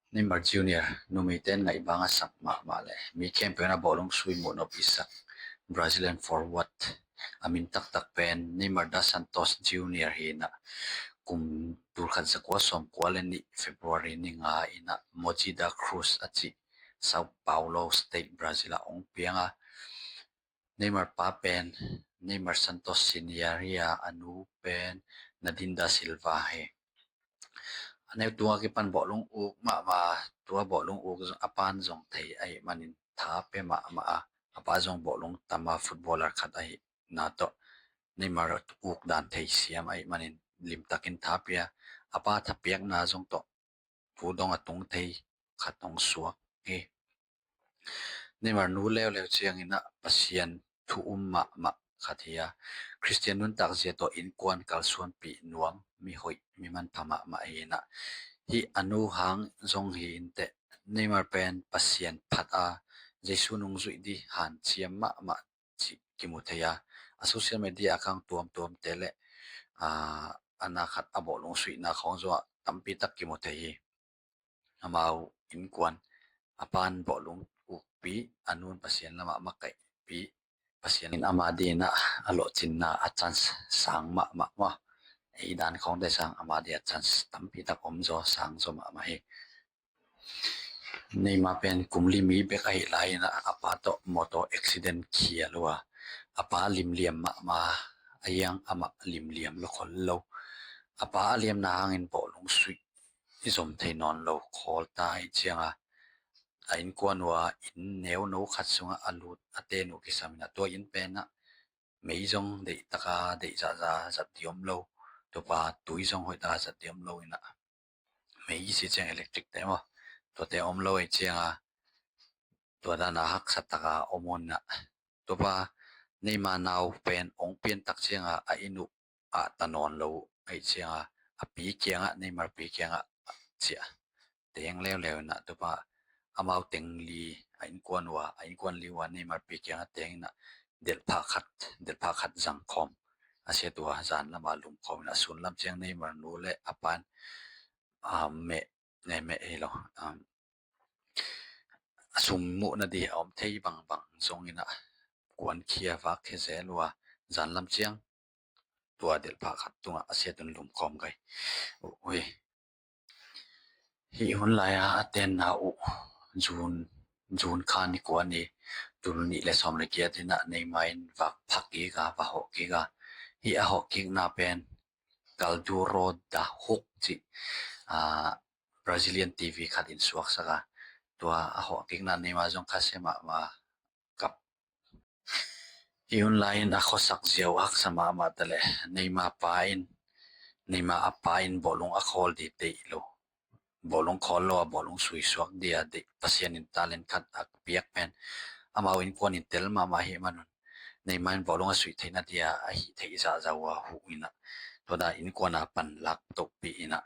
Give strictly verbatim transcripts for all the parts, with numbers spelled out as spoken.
Neymar Junior, numeite in ngaih bang a sak mahmah le mi khempeuh in a bawlung sui muh nop i sak Brazilian forward a min taktak pen Neymar da Santos Junior hi in a, kum tulkhat zakua sawmkua le nih February ni nga in a Mogi da Cruz a cih São Paulo State, Brazil ah hong piang a, Neymar pa pen Neymar Santos Senior hi a, a nu pen Nadine da Silva hi. A neu tunga kipan bawlung uk mahmah, tua bawlung uk a pan zong thei ahih manin tha pia mahmah a, a pa zong bawlung tam a, footballer khat ahihna tawh Neymar uk dan thei siam ahih manin limtakin tha pia, a pa thapiakna zong tawh tu dong a tung thei khat hong suak hi. Neymar nu leuleu ciangin a Pasian thu um mahmah khat hi a, Khristian nuntak zia tawh innkuan kalsuanpih nuam, mi hoih, mi manpha mahmah hi in a, hih a nu hang zong hi inteh, Neymar pen Pasian phat a, Jesu nungzuih ding hanciam mahmah cih kimu thei a, a social media account tuamtuamte le a na khat a bawlung suihna khawng zong ah tampi tak kimu thei hi. Amau innkuan, a pan bawlung ukpi, a nun Pasian lamah makaihpi, Pasian in ama dingin a lawhcinna a chance sang mahmah maw. Ei dan khawngte sang ama ding a chance tampi tak om zaw, sang zaw mahmah hi. Neymar pen kum li mi bek ahih lai in a, a pa tawh motor accident khial uh a, a pa limliam mahmah, a hiang amah limliam lo khol lo. A pa a liamna hangin bawlung suih i zom thei nawn lo khawl ta ahih cianga, a innkuan uh a inn neuno khat sungah a lut a ten uh kisam in a, tua inn pen ah mei zong deih taka deih zahzah zat ding om lo, tua pa tui zong hoih taka zat ding om lo in a, mei i si ciang electric te maw, tuate om lo ahih cianga tua dana haksa taka om uh in a, tua pa Neymar nau pen ong pian tak cianga a inn uh ah ta nawn lo ahih cianga, a pi kiangah, Neymar pi kiangah ciah teng leuleu in a, tua pa amau teng li, a innkuan uh a, a innkuan li uh a Neymar pi kiangah teng in a, delhphah khat, delhphah khat zang khawm a, sia tua zan lama lum khawm in a, sun lam ciang Neymar nu le a pan a meh, ne meh hi lo, a sum muhna ding a om thei bangbang zong in a, kuankhia vakkhia zel uh a, zan lam ciang tua delhphah khat tungah a sia tun lum khawm gai uh hi. Hih hun lai-a a tenna uh June, June kha ni kua ni, tul nih le sawm le giat in a Neymar in vak phak kik a, va hawh kik a, hih a hawh kikna pen Caldeirão da Hulk cih, a, Brazilian T V khat in suaksak a, tua a hawh kikna Neymar zong khasia mahmah kap. Hih hun lai-in a khuasak ziau haksa mahmah ta leh Neymar pa in, Neymar a pa in bawlung a khawl ding deih lo, bawlung khawl lo a bawlung suisuak ding a deih, Pasian in talent khat a piak pen amau innkuan in tel mahmah ahih manun, Neymar in bawlung a suih theihna ding a, a hih theih zahzah uh a huh in a, tua dan innkuan a panlak tohpih in a,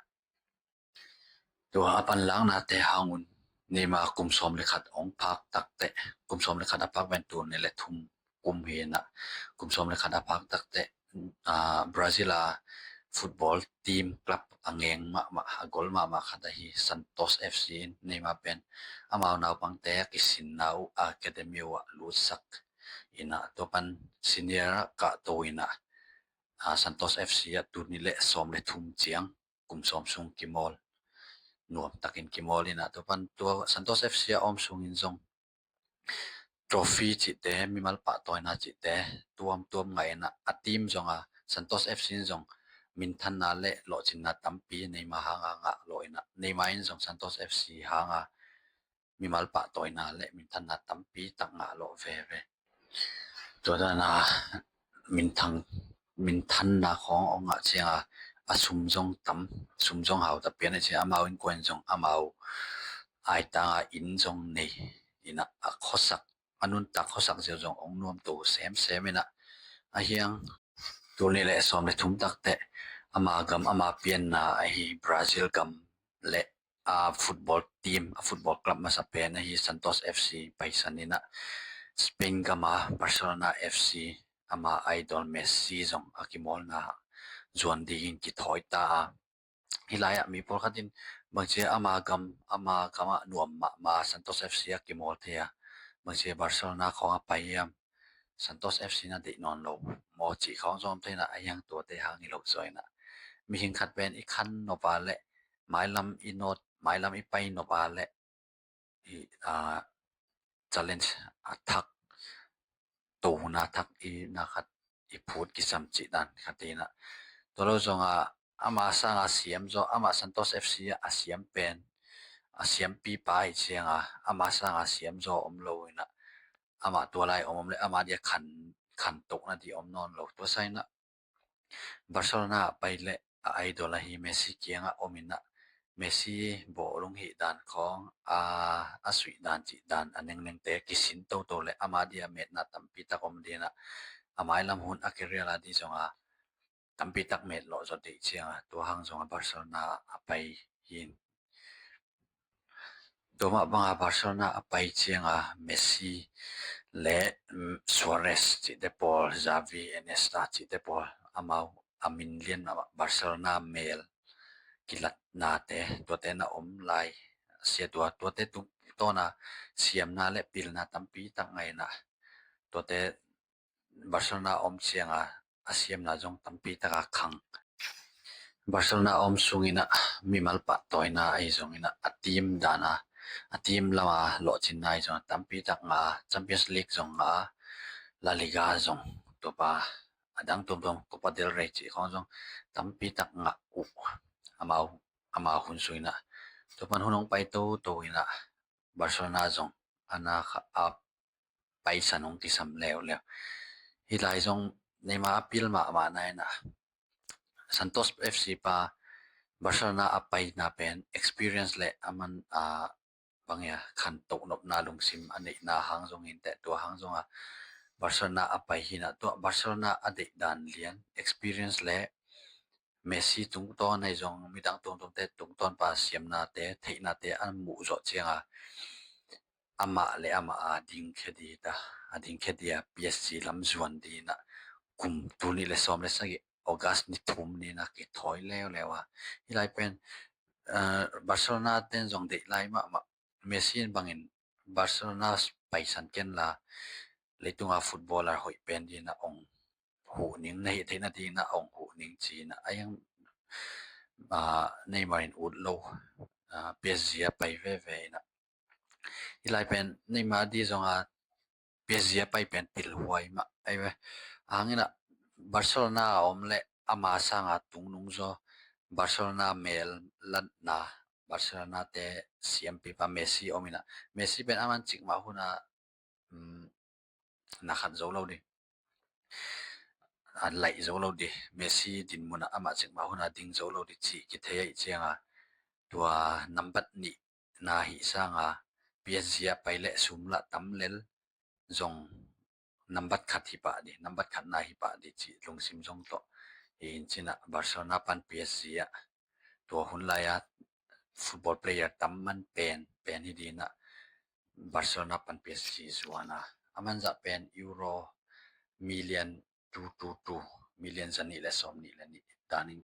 tua a panlaknate hangun Neymar kum sawm le khat hong phak takteh, kum sawm le khat a phak pen tul nih le thum kum hi in a, kum sawm le khat a phak takteh, a, Brazil a football team club a ngeng mahmah, a gol mahmah khat ahi Santos F C in Neymar pen amau naupangte a kisinna uh academy uh ah lutsak in a, tua pan senior ah kahto in a, a, Santos F C ah tul nih le sawm le thum ciang kum sawm sung kimawl, nuam takin kimawl in a, tua pan tua Santos F C a om sungin zong trophy cihte, mimal pahtawina cihte tuamtuam ngah in a, a team zong a, Santos F C in zong minthanna le lawhcinna tampi Neymar hanga ngah lawh in a, Neymar in zong Santos F C hanga mimal pahtawina le minthanna tampi tak ngah lawh veve. Tua dana minthang, minthanna khawng hong ngah cianga a sum zong tam, sum zong hau ta pian a cianga amau innkuan zong amau aitanga inn zong nei in a, a khuasak, a nuntak khuasak ziau zong hong nuamto semsem in a, a hiang tul nih le sawm le thum takteh ama gam ama pianna ahi Brazil gam le a football team, a football club masa pen ahi Santos F C paisan in a, Spain gama Barcelona F C, ama idol Messi zong a kimawlna zuan dingin kithawi ta a, Hih lai-ah mi pawlkhat in bangci ama gam, ama gamah nuam mahmah Santos F C a kimawl thei a, bangci Barcelona khawng a pai hiam, Santos F C na deih nawn lo maw cih khawng zong thei inah, a hiang tuate hang hi lo zaw inah, mihing khat pen i khan nop a leh, mailam i nawt, mailam i pai nop a leh, i, a, challenge a thak, to hun a thak i na khat i phut kisam cih dan khat inah. Tua lo zong a, ama sanga siam zaw, ama Santos F C a siam pen, a siampipa i cianga, ama sanga siam zaw om lo inah, ama tua lai om om leh ama dia khan, khan tohna di om nawn lo. Tua sa inah Barcelona a pai leh a idol ahi Messi kiangah om inah, Messi bawlung hih dan khawng, a, a suih dan cih dan a nengnengte kisin toto leh ama dia metna tampi tak om dinah, a mailam hun a career a di zonga tampi tak met lawh zaw deih cianga, tua hang zonga Barcelona a pai hi. Tua mah banga Barcelona a pai cianga Messi le, mm, Suarez cihte pawl, Xavi, Iniesta cihte pawl, amau a min lian mahmah Barcelona mel kilatnate, tuate na om lai sia tua, tuate tungtawna siamna le pilna tampi tak ngaina, tuate Barcelona a om cianga a siamna zong tampi taka khang. Barcelona a om sunginah mimal pahtawina ahi zonginah a team dana, a team lama lawhcinna ahi zongah tampi tak nga, Champions League zong nga, La Liga zong, tuapa a dang tuamtuam Copa del Rey cih khawng zong tampi tak ngah uh amau, amau hun sunginah. Tuapan hun hong pai toto inah Barcelona zong a na kha a paisan hong kisam leuleu. Hih lai zong Neymar a pil mahmah na inah, Santos F C pa Barcelona a paina pen experience le a man a bang ia khantoh nopna lungsim a neihna hang zong hinteh, tua hang zonga Barcelona a pai hinah, tua Barcelona a deih dan lian, experience le Messi tungtawn ahi zong midang tuamtuamte tungtawn pa siamnate, theihnate a muh zawh cianga amah le amah a dingkhia di ta, a dingkhia di a P S G lam zuan dinah kum tul nih le sawm le sagih August ni thum ninah kithawi leuleu a. Hih lai pen, eh, Barcelona ten zong deih lai mahmah, Messi in bangin Barcelona paisan kenla leitunga footballer hoih pen dinah ong huh ning, na hih theihna dinah ong huh ning cinah a hiang, ah, Neymar in ut lo, ah, P S G a pai veve inah. Hih lai pen Neymar di zonga P S G a pai pen pilhuai mah ahi ve. A hanginah Barcelona a om le ama sanga tungnung zaw Barcelona mel latna, Barcelona te siampipa Messi om inah, Messi pen a man cikmah huna, um, na khat zo lo di, a laih zo lo di, Messi dinmunah amah cikmah huna ding zo lo di cih kithei ahi cianga, tua nambat nih na hih sanga P S G a pai leh sum lah tam lel zong nambat khat hi pah di, nambat khat na hi pah di cih lungsim zong tawh hi in cinah Barcelona pan P S G ah tua hun lai-a football player tam man pen, pen hi dinah Barcelona pan P S G zuana a manzah pen Euro million two two two, million zanih le sawm nih le nih danin.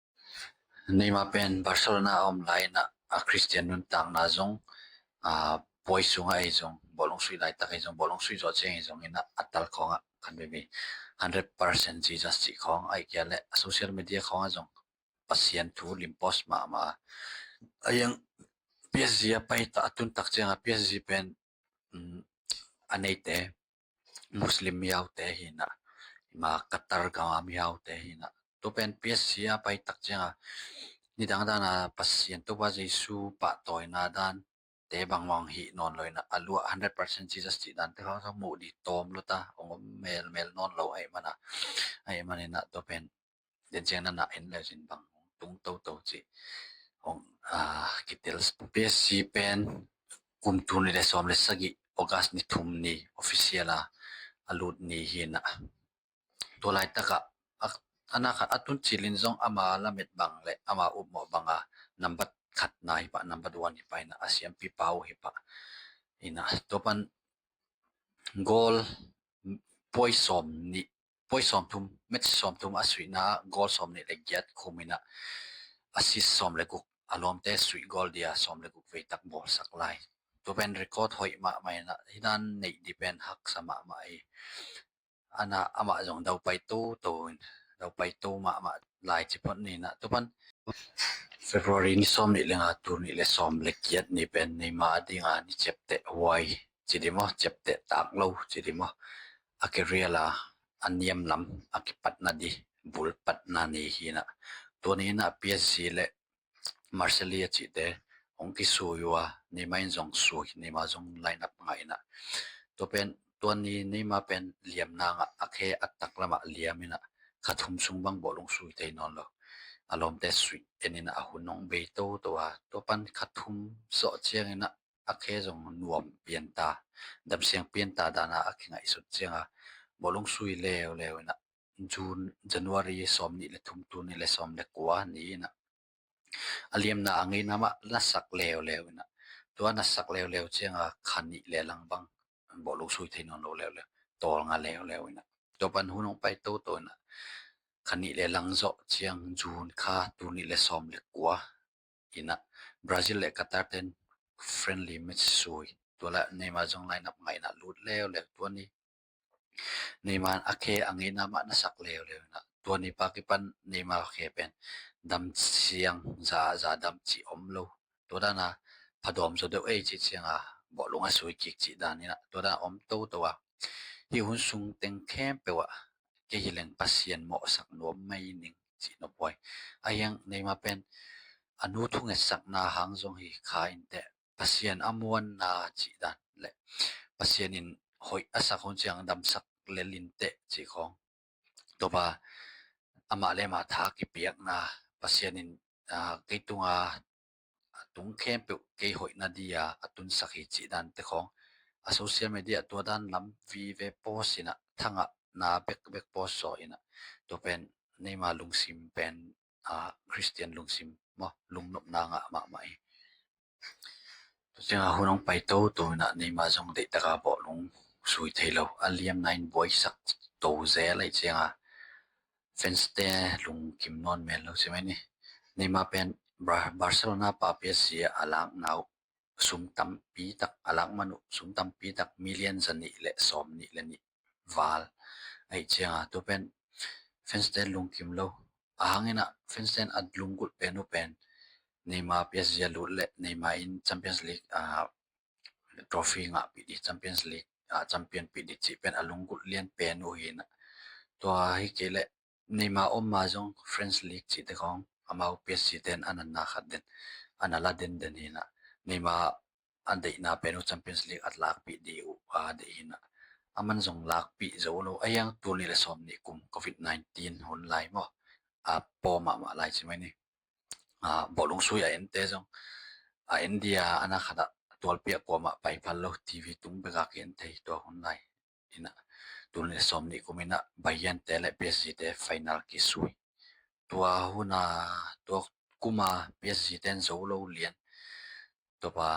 Neymar pen Barcelona a om lai inah a Christian nuntakna zong, a, puai sungah ahi zong, bawlung sui laitak ahi zong, bawlung sui zawh ciang ahi zong inah a tal khawngah khan bebe hundred percent Jesus cih khawng ahi kia le a social media khawngah zong Pasian thu limpost mahmah a. A hiang P S G a pai ta a tuntak cianga P S G pen, um, a neite Muslim mihaute hinah, ima Qatar gama mihaute hinah. Tua pen P S G a pai tak cianga nidang dana Pasian Topa Jesu pahtawina dan te bangmang hih nawn lo inah a luah hundred percent Jesus cih dan te khawng muh di tawm lo ta, ong om melmel nawn lo ahi mana, ahi maninah tua pen den ciang na na en le zin bang tung toto cih hong, ah, kitel. P S G pen kum tul nih le sawm le sagih August ni thum ni official a a lut ni hinah. Tua laitakah a, a na khat a tun cilin zong ama lamet bang le ama upmawh banga nambat khat na hi pah, nambat one hi pah inah a siampipa uh hi pah inah. Tua pan goal puai sawm nih, puai sawm thum, match sawm thum a suihna goal sawm nih le giat khum inah assist sawm le guk, a lawmte suih goal dia sawm le guk veitak bawlsak lai. Tua pen record hoih mahmah inah, hi dan neih di pen haksa mahmah hi. Ana amah zong daupai toto in, daupai to mahmah lai ci phot ni inah. Tua pan February ni sawm nih le nga, tul nih le sawm le giat ni pen Neymar a dinga ni ciapteh huai ci di maw, ciapteh tak lo ci di maw, a career la a niam lam a kipatna di, bul patna ni hi inah. Tua ni inah P S G le Marseille a cihte hong kisui uh a, Neymar in zong sui, Neymar zong line up ngah inah. Tua pen, tua ni Neymar pen liamna ngah, a khe a taklamah liam inah, kha thum sung bang bawlung sui thei nawn lo. A lawmte suih en inah a hun hong bei toto a, tua pan kha thum zawh ciang inah a khe zong nuam pianta, damsiang pianta dana a kingaihsut cianga bawlung sui leuleu inah, June, January sawm nih le thum, tul nih le sawm le kua ni inah, a liamna a ngeina mah nasak leuleu inah. Tua nasak leuleu cianga kha nih le lang bang bawlung sui thei nawn lo leuleu, tawlnga leuleu inah. Tua pan hun hong pai toto inah, kha nih le lang zawh ciang June kha, tul nih le sawm le kua inah, Brazil le Qatar ten friendly match sui. Tua la Neymar zong line up ngah inah lut leuleu. Tua ni Neymar a khe a ngeina mah nasak leuleu inah, tua ni pa kipan Neymar khe pen damsiang, za, za dam cih om lo. Tua dana phadawm zaw deuh ei cih cianga bawlung a sui kik cih dan inah, tua dana om toto a. Hih hun sung teng khempeuh ah kei hi leng Pasian mawhsak nuam mai ning cih nop huai. A hiang Neymar pen a nu thungetsakna hang zong hi kha inteh, Pasian a muanna cih dan le Pasian in hoih a sak hun ciang damsak lel inteh cih khawng. Tua pa amah le amah tha kipiakna, Pasian in, ah, kei tunga a tung khempeuh kei hoihna dia a tunsak hi cih dan te khawng a social media tua dan lam vive post inah, thangahna bekbek post zaw inah. Tua pen Neymar lungsim pen, ah, Christian lungsim maw, lungnopna ngah mahmah hi. Tua cianga hun hong pai toto inah Neymar zong deihtaka bawlung sui thei lo, a liamna in buaisak to zel aih cianga fans te lungkim nawn men lo ci mai ni. Neymar pen Bar-, Barcelona pa P S G a lakna uh sum tampi tak, a lak man uh sum tampi tak, million za nih le sawm nih le nih val aih cianga, tua pen fans te lungkim lo. A hang inah fans ten a lunggulh pen uh pen Neymar P S G a lut le Neymar in Champions League, ah, trophy ngahpih di, Champions League, ah, champion pih di cih pen a lunggulh lian pen uh hi inah. Tua hi kei le Neymar om ma zong French League cihte khawng amau P S G ten a natna khat den, a na la denden hi inah. Neymar a deihna pen uh Champions League a lakpih di uh a deih hi inah. A man zong lakpih zo lo, a hiang tul nih le sawm nih kum covid nineteen hun lai maw, a pawm mahmah lai ci mai ni. Ah, bawlung sui a ente zong a en dia, a na khatah tualpiah kuamah paiphal lo, T V tung beka ki en thei tua hun lai inah. Tul nih le sawm nih kum inah Bayern te le P S G te final kisui. Tua huna, tua kuma P S G ten zo lo lian. Tua pa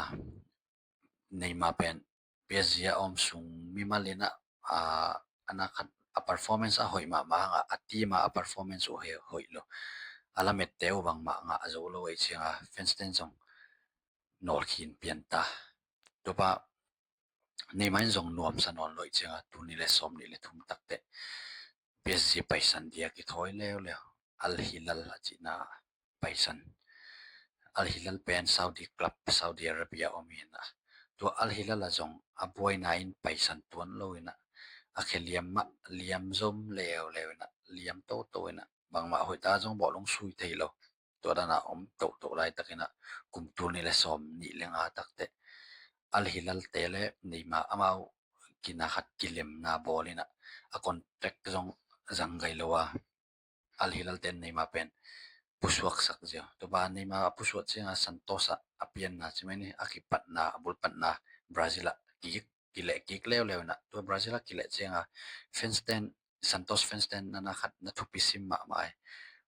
Neymar pen P S G a om sung mimal inah, ah, a na khat a performance a hoih mahmah hanga a team a a performance uh he hoih lo. A lamette uh bangmah ngah zo lo aih cianga fans ten zong nawlkhin pianta. Tua pa Neymar in zong nuamsa nawn lo aih cianga tul nih le sawm nih le thum takteh P S G paisan dia kithawi leuleu. Al Hilal a cihna paisan. Al Hilal pen Saudi club, Saudi Arabia om hi inah. Tua Al Hilal a zong a buaina in paisan tuan lo inah, a khe liam mah, liam zom leuleu inah, liam toto inah, bangmah hoihta zong bawlung sui thei lo. Tua dana om toto laitak inah, kum tul nih le sawm nih le nga takteh Al Hilal te le Neymar amau kina khat kilemna bawl inah, a contract zong zang gai lo a, Al Hilal ten Neymar pen pusuaksak ziau. Tua pa Neymar a pusuak cianga Santos ah a pianna ci mai ni, a kipatna, a bulpatna Brazil ah kik, kileh kik leuleu inah. Tua Brazil ah kileh cianga fans ten, Santos fans ten na na khat na thupi sim mahmah hi.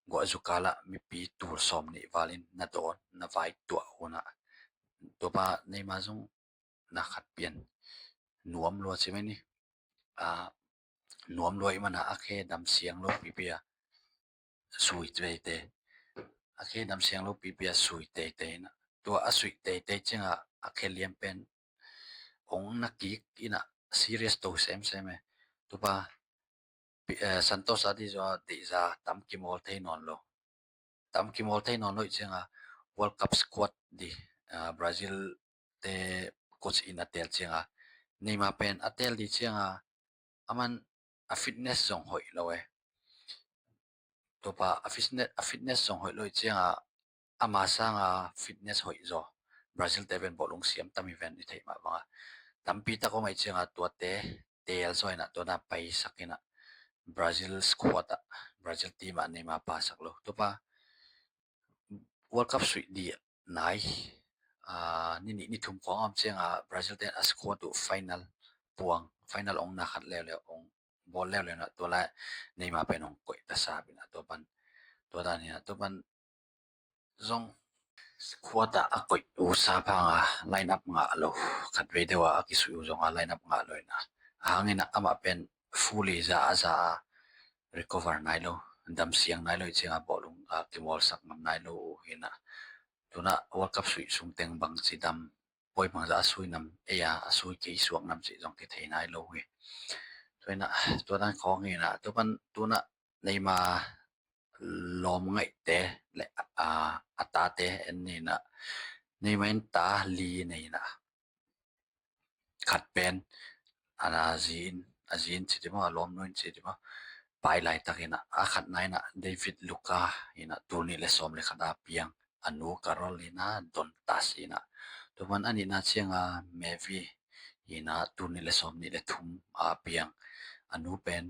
Guah zukal ah mipi tul sawm nih valin na dawn, na vai tuah unah. Tua pa Neymar zong na khat pian nuam lua ci mai ni. Ah, nuam lua i mana a khe dam siang lo pipi a sui veite a khe damsiang lo pipi a sui teitei inah, tua a suih teitei ciangah a khe liam pen ong na kik inah serious to semsem e. Tupa Santos a di zaw a deihza tam kimawl thei nawn lo. Tam kimawl thei nawn lo ih ciangah World Cup squad di Brazil te coach in a tel ciangah, Neymar pen a tel di ciangah aman a fitness zong hoih lo e. Tupa a fitness zong hoih lo ih ciangah ama sanga fitness hoih zaw Brazil te ven bawlung siam tam hi ven i theih mah banga tampi tak om aih ciangah tuate tel zaw inah tuana paisak inah Brazil squad ah, Brazil team ah Neymar pasak lo. Tupa World Cup suih di nai ni nih ni thum khawng om ciangah Brazil ten a squad uh final puang, final ong na khat leuleu ong bawl leuleu inah tua lai Neymar pen ong koih ta sap inah tua pan tua dan inah tua pan zong squad ah a koih uh sap hanga line up ngah lo, khat vei deuh a a kisuih uh zonga line up ngah lo inah a hang inah amah pen fully za a za a recover nai lo, damsiang nai lo ih ciangah bawlung a kimawlsak ngam nai lo uh hinah. Tuna World Cup suih sung teng bangci dam, poi bangza a sui nam, ei a a sui kei suak nam cih zong kithei nai lo hi. Tua inah tua dan khawng hinah tua pan tuna Neymar lawm ngaihte le a tate en ninah Neymar in ta li nei inah khat pen a zi in, a zi in ci ti maw, a lawmnu in ci ti maw, pai laitak inah a khatna inah David Luca inah tul nih le sawm le khat a piang, a nu Carol inah Dontas inah. Tua pan a nihna cianga Mevi inah tul nih le sawm nih le thum a piang, a nu pen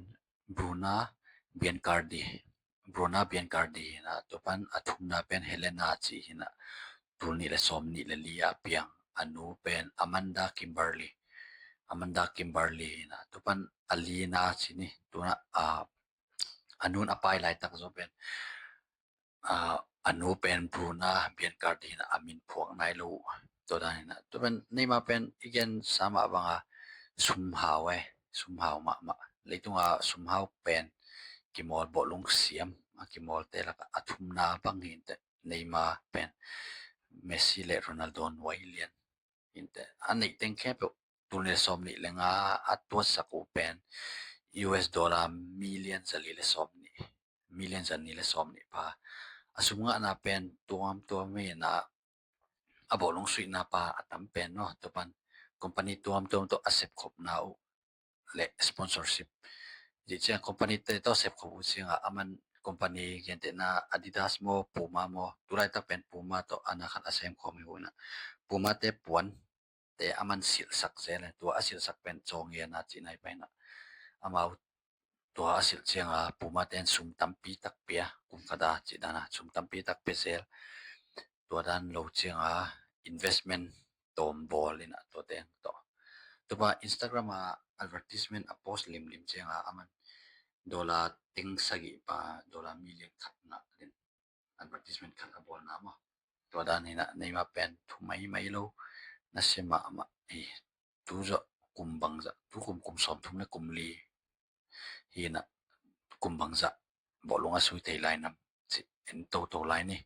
Bruna Biancardi, Bruna Biancardi inah tua pan a thumna pen Helena ci inah tul nih le sawm nih le li a piang, a nu pen Amanda Kimberly, Amanda Kimberly inah tua pan a lina ci ni tuna a nun a pai laitak zaw pen a nu pen Bruna Biancardi inah a min phuak nai lo. Tua dan inah tua pen Neymar pen i gen sa mah banga sumhau e, sumhau mahmah. Leitunga sumhau pen kimawl bawlung siam a kimawlte lakah a thumna bang hi inteh. Neymar pen Messi le Ronaldo nuai lian inteh. A neih teng khempeuh tul nih le sawm nih le nga a tuatsak uh pen U S dollar million zali le sawm nih, million zali le sawm nih pa. A sum ngahna pen tuamtuam hi inah a bawlung suihna pa a tam pen maw, tua pan company tuamtuam tawh a sepkhopna uh le sponsorship. Zih ciang company te tawh sepkhop uh ciangah aman company gentehna Adidas maw, Puma maw, tulaitak pen Puma tawh a na khat a semkhawm hi uh inah Puma te puan te aman silhsak zel e. Tua a silhsak pen cawng ia na cihna hi painah amau tua a silh cianga Puma ten sum tampi tak pia, kum khat a cih dana sum tampi tak pia zel. Tua dan lo cianga investment tawm bawl inah tua teng tawh. Tupa Instagram a advertisement a post limlim cianga aman dollar teng sagih pa, dollar million khat ngah din advertisement khat a bawlna maw. Tua dan hinah Neymar pen thu maimai lo, nasia mahmah hi. Tu zawh kum bangzah, tu kum kum sawm thum le kum li hinah kum bangzah bawlung a sui thei lai nam cih en toto lai ni.